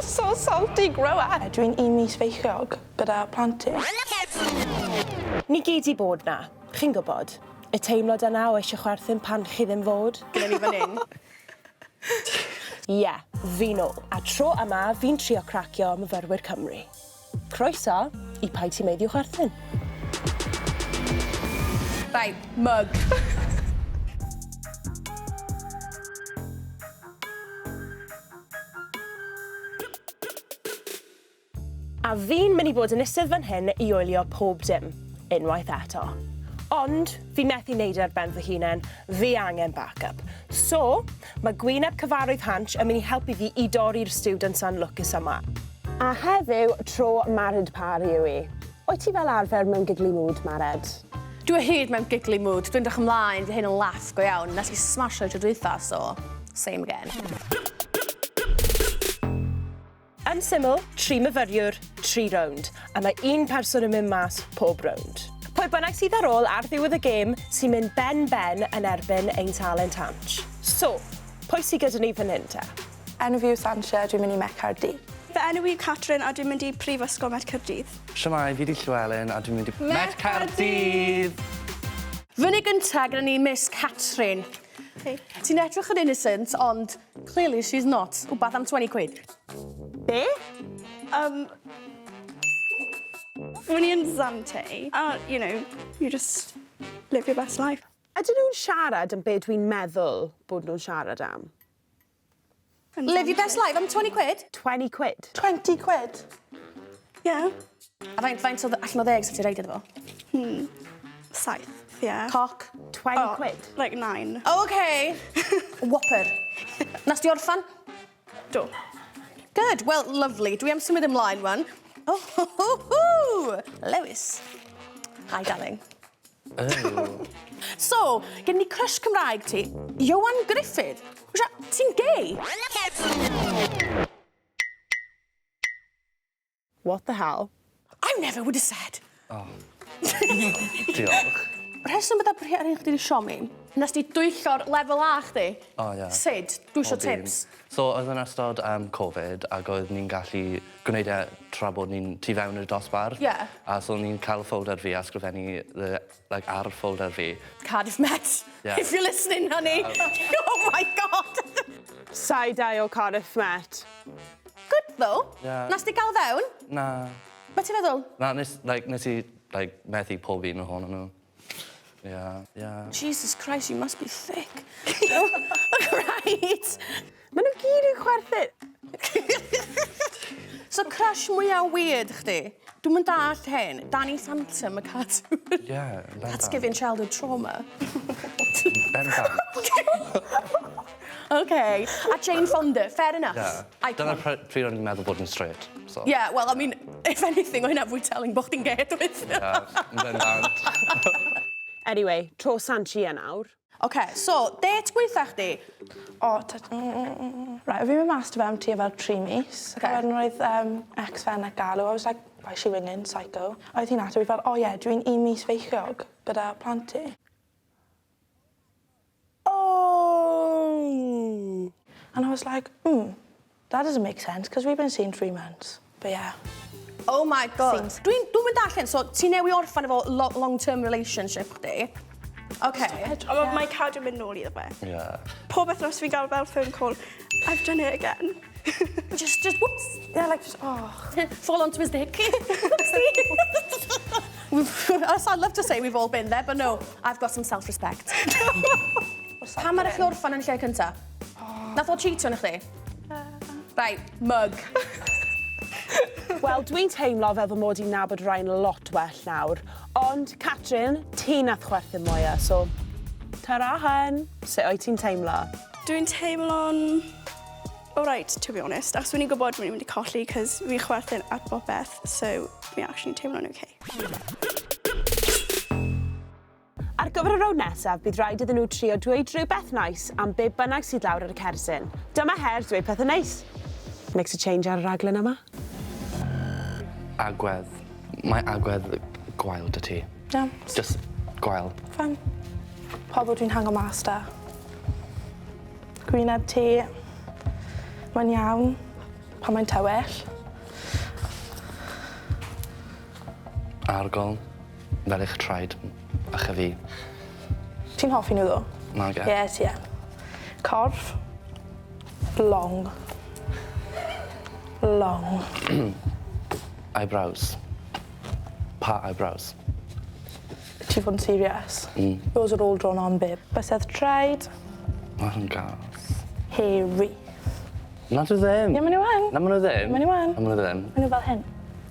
So salty, grow up! Dwi'n un mis feichiog gyda plant i. Ni gyd 'di bod 'na, chi'n gwybod. Y teimlad yna o eisiau chwerthin pan chi ddim fod. Gyda ni fan 'yn. Ie, fi nôl. A tro yma, fi'n trio cracio myfyrwyr Cymru. Croeso i Paid Ti'n Meiddio Chwerthin. Right, mug. A fi'n mynd i bod yn istedd fan hyn i oelio pob dim, unwaith eto. Ond fi methu neud e ar ben fy hunen, fi angen back-up. So, mae gwyneb cyfarwydd Hansh yn mynd i helpu fi i dorri'r students anlwcus yma. A heddiw, tro Mared Parry yw i. Wyt ti fel arfer mewn giggly mood, Mared? Dwi o hyd mewn giggly mood. Dwi'n edrych ymlaen, fydd hyn yn laff go iawn. Nes i smasho tro dwytha, so same again. Yn syml, tri myfyriwr, tri rownd, a mae un person yn mynd mas pob rownd. Pwy bynnag sydd ar ôl ar ddiwedd y gêm sy'n mynd ben-ben yn erbyn ein talent Hansh. So, pwy sy gyda ni fan hyn te? Enw fi yw Sancia, dwi'n mynd i Met Caerdydd. Fy enw i yw Catrin a dwi'n mynd i Prifysgol Met Caerdydd. Shwmae, fi 'di Llywelyn a dwi'n mynd i Met Caerdydd! Fyny gynta gyda ni Miss Catrin. Hei. Ti'n edrych yn innocent ond Clearly she's not. Wbath am 20 quid. Be? O'n i yn Zante a you know, you just live your best life. Ydyn nhw'n siarad am be dwi'n meddwl bod nhw'n siarad am? Live your best life am 20 quid? 20 quid? 20 quid? Yeah. A faint, faint o, allan o ddeg sa ti'n reid iddo fo? Saith, yeah. Coc. 20 Oh, quid? Like nine. Oh, okay. Whopper. Nas di orffan? Do. Good, well, lovely. Dwi am symud ymlaen wan. Oh, ho, ho, ho. Lewis. Hi, darling. Oh. So, gen ni crush Cymraeg ti, Ioan Gruffudd. Ti'n gay? What the hell? I never would have said. Oh. Diolch. Rheswm bydda rhieni chdi 'di siomi, nes di dwyllo'r lefel A chdi. O ie. Sut? Dwi isio Pob un. tips. So oedd yn ystod um, Covid ac oedd ni'n gallu gwneud e tra bod ni'n tu fewn i'r dosbarth. Ie. A so o'n ni'n cael folder fi a sgrifennu the, like, ar folder fi. Cardiff Met. Yeah. If you're listening, honey. Oh my God. Side eye o Cardiff Met. Good though. Yeah. Nes di gael fewn? Na. Be ti'n feddwl? Na, nes, like, nes i like, methu pob un ohonyn nhw. Yeah, yeah. Jesus Christ, you must be thick. right. Maen nhw gyd yn chwerthin. So crush mwyaf weird chdi? Dwi'm yn dallt hyn. Danny Phantom y cartoon. Yeah, bendant. That's giving childhood trauma. Bendant. Okay. A Jane Fonda, fair enough. Yeah. Icon. Dyna pryd o'n i'n meddwl bod yn straight. So. Yeah, well, I mean, if anything, o hynna fwy telling bod chdi'n gay, dwyt? Yeah, bendant. Anyway, tro Sanchi nawr. Okay, so, date gweitha chdi? O, Right, fi'n mynd mas 'da fe am tua fel 3 mis. Ocê. A wedyn roedd um, ex fe yn galw, I was like, why is she ringing, psycho. A oedd hi'n ateb i fel, oh yeah, dwi'n un mis feichiog gyda plant ti. Oh! And I was like, that doesn't make sense, because we've been seeing 3 months. But yeah. Oh my God. Seems- Dwi'n dwi mynd allan, so ti newi orffan efo long-term relationship chdi. Okay. A mae cadw mynd nôl iddo fe. Yeah. Pob wythnos fi'n gael fel phone call, I've done it again. Just, whoops. Yeah, like just, oh. Fall onto his dick. Whoopsie. I'd love to say we've all been there, but no, I've got some self-respect. Pam ar eich orffan yn lle cynta? Nath o cheatio yn chdi? Right, mug. Wel, dwi'n teimlo fel fy mod i'n nabod Ryan lot well nawr. Ond, Catrin, ti nath chwerthin mwyaf, so... Ta-ra, hun. Sut wyt ti'n teimlo? Dwi'n teimlo'n alright, to be honest. Achos o'n i'n gwybod dwi'n mynd i colli, cos fi'n chwerthin at bopeth, so fi actually teimlo'n okay. Ar gyfer y rownd nesaf, bydd rhaid iddyn nhw trio dweud rhywbeth nice am be bynnag sydd lawr ar y cerdyn. Dyma her dweud pethau neis. Makes a change ar y raglen yma. Agwedd. Mae agwedd gwael 'da ti. Yeah. Just gwael. Fine. Pobl dwi'n hango mas 'da. Gwyneb ti. Mae'n iawn. Pan mae'n tywyll. Argol. Fel eich traed. A chyfi. Ti'n hoffi nhw ddo? Nage. Ie, ti yn. Corff. Long. Long. Eyebrows. Pa eyebrows? Ti fod yn serious? Mm. Yours are all drawn on, babe. Bysedd traed. Ma' hwn gas. Hairy. Na dwi ddim. Ie, ma' nhw yn. Na ma' nhw ddim. Ma' nhw yn. Na ma' nhw ddim. Ma' nhw fel hyn.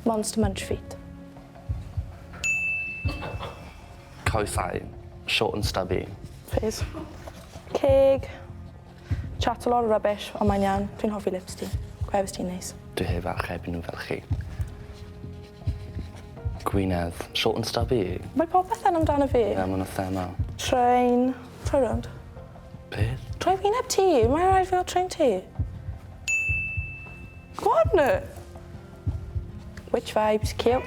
Monster munch feet. Coesau. Short and stubby. Please. Ceg. Chat a lot of rubbish, ond mae'n iawn. Dwi'n hoffi lips ti. Gwefus ti'n neis. Dwi heb archebu nhw fel chi. Gwynedd. Short and stubby. Mae popeth yn amdano fi. Ie, ma' 'na thema. Train. Troi rownd. Beth? Troi wyneb ti. Mae'n rhaid fi gael train ti. Go on! Witch vibes, cute.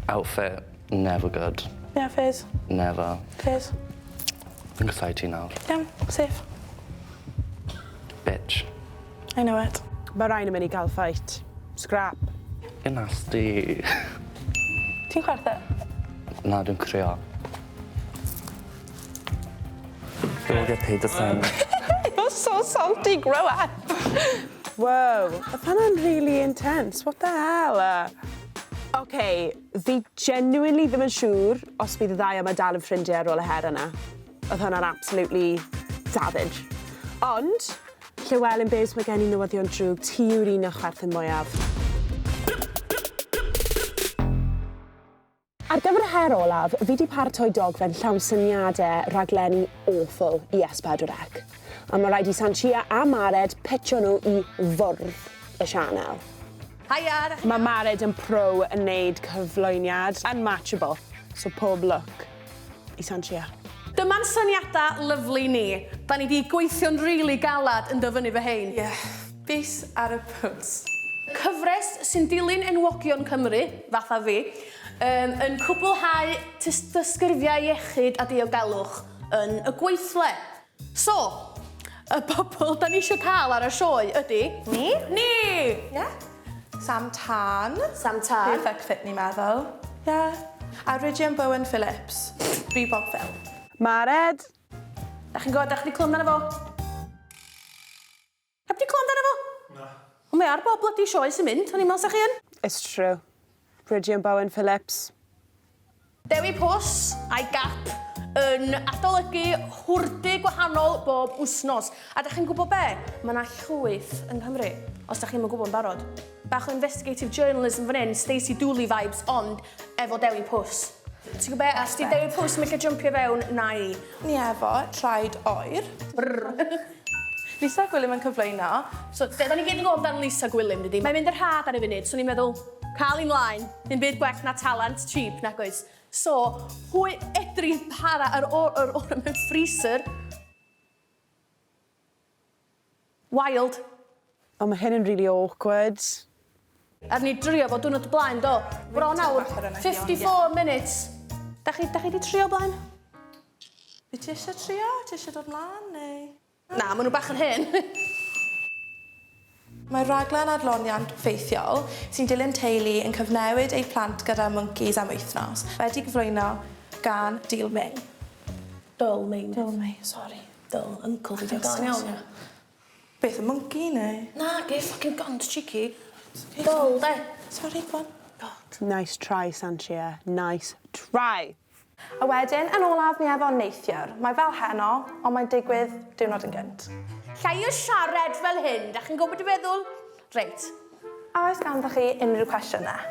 Outfit, never good. Yeah, Fizz. Never. Fizz. Fi'n casáu ti nawr. Iawn, safe. Bitch. I know it. Mae rhaid yn mynd i gael fight. Scrap. You're nasty. Ti'n chwerthu? Na, dwi'n crio. You'll get paid the same. You're so salty, grow up! Wow, oedd hwnna'n really intense. What the hell? OK, fi genuinely ddim yn siŵr os bydd y ddau yma dal yn ffrindiau ar ôl y her yna. Oedd hwnna'n absolutely savage. Ond, Llywelyn Babes, mae gen i newyddion drwg. Ti yw'r un â chwerthin mwyaf. Ar gyfer y her olaf, fi 'di paratoi dogfen llawn syniadau rhaglenni awful i S4C. A mae rhaid i Sanchia a Mared pitcho nhw i fwrdd y sianel. Hiya! Mae Mared yn pro yn neud cyflwyniad unmatchable, so pob lwc i Sanchia. Dyma'n syniadau lyfli ni. Da ni 'di gweithio'n rili galad yn dyfynnu fy hein. Ie. Bys ar y pwls. Cyfres sy'n dilyn enwogion Cymru, fatha fi, um, yn cwblhau tystysgrifiau iechyd a diogelwch yn y gweithle. So, y bobl da ni eisiau cael ar y sioe ydy... Ni? Ni! Ie. Sam Tan. Sam Tan. Perfect fit ni'n meddwl. Ie. Yeah. A Rigian Bowen Phillips. Reebok Phil. Mared! Da chi'n gwybod, da chi 'di clywed amdano fo? Heb di clywed amdano fo? Na. Ond mae ar bob bloody sioe sy'n mynd, o'n i'n meddwl sa chi yn. It's true. Bridget Bowen Phillips. Dewi Pws a'i gap yn adolygu hwrdu gwahanol bob wsnos. A da chi'n gwybod be? Mae yna llwyth yng Nghymru, os da chi'n gwybod yn barod. Bach o investigative journalism fan hyn, Stacey Dooley vibes, ond efo Dewi Pws. Ti'n gwybod be? Os di Dewi Pws yn gallu jumpio fewn, na i. Ni efo traed oer. Lisa Gwilym yn cyflwyno. So, da ni gyd yn gwybod amdan Lisa Gwilym, dydy? Mae'n mynd yr rhad ar y funud, so ni'n meddwl, cael ei mlaen, ddim byd gwell na talent cheap, nag oes. So, pwy edri para yr or, yr or mewn freezer? Wild. O, mae hyn yn really awkward. Ar ni drio fo diwrnod o blaen, do. Bron awr, 54 minutes. Da chi, da chi di trio blaen? Fi ti eisiau trio? Ti eisiau dod mlaen, neu? Na, maen nhw bach yn hyn. Mae raglen adloniant ffeithiol sy'n dilyn teulu yn cyfnewid eu plant gyda monkeys am wythnos wedi gyflwyno gan Dil Ming. Dyl Ming. Dil Ming, sorry. Dyl, uncle fi di gael iawn. Beth, y monkey neu? Na, ge fucking gont cheeky. Dyl, de. Sorry, go on. God. Nice try, Sanchia. Nice try. A wedyn, yn olaf, ni efo neithiwr. Mae fel heno, ond mae'n digwydd diwrnod yn gynt. Llai o siarad fel hyn, da chi'n gwybod beth feddwl? Reit. A oes ganddo chi unrhyw cwestiynau?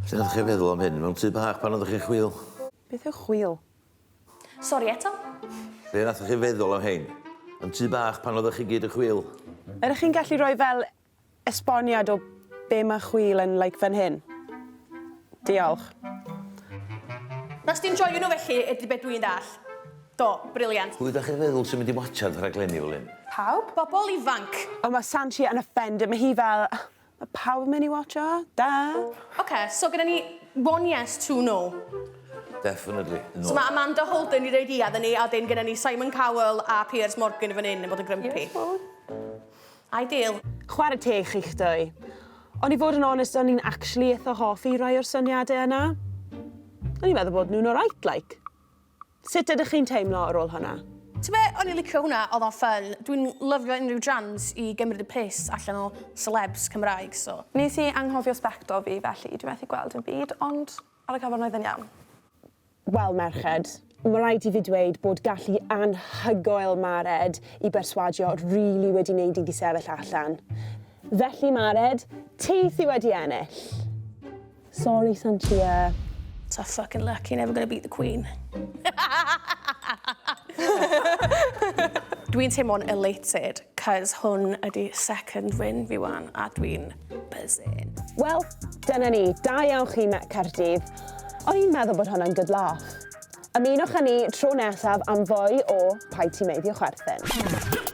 Lle ydych chi'n feddwl am hyn? Mewn tŷ bach pan oeddech chi'n chwil? Beth yw chwil? Sori eto. Lle nath chi feddwl am hyn? Yn tŷ bach pan oeddech chi gyd yn chwil? Ydych chi'n gallu rhoi fel esboniad o be mae chwil yn like fan hyn? Diolch. Nas di'n joio nhw felly, ydy beth dwi'n dall. Do, brilliant. Pwy ydych chi'n feddwl sy'n mynd i watchad rhaglenni fel hyn? Pawb? Bobl ifanc. O, mae Sanchi yn offended. Mae hi fel, mae pawb yn mynd i watcho? Da. Oce, okay, so gyda ni one yes, two no. Definitely. So mae Amanda Holden i reid ia ni, a wedyn gennym ni Simon Cowell a Piers Morgan i fan hyn yn bod yn grumpy. Ideal. Chwarae teg chi'ch dwy. Ond i fod yn onest, o'n i'n actually eitha hoffi rai o'r syniadau yna. O'n i'n meddwl bod nhw'n alright, like. Sut ydych chi'n teimlo ar ôl hwnna? Ti'n be, o'n i'n licio hwnna, oedd o'n fun. Dwi'n lyfio unrhyw jans i gymryd y piss allan o celebs Cymraeg, so. Nes i anghofio sbectol fi, felly dwi methu gweld yn byd, ond ar y cyfan oedd yn iawn. Wel, merched, mae rhaid i fi dweud bod gallu anhygoel Mared i berswadio rili wedi wneud iddi sefyll allan. Felly, Mared, ti sy wedi ennill. Sorry, Sanchia. Tough fucking luck, you're never gonna beat the Queen. Dwi'n teimlo'n elated, cos hwn ydi second win fi wan, a dwi'n buzzing. Wel, dyna ni. Da iawn chi, Met Caerdydd. O'n i'n meddwl bod hwnna'n good laugh. Ymunwch â ni tro nesaf am fwy o Paid Ti'n Meiddio Chwerthin.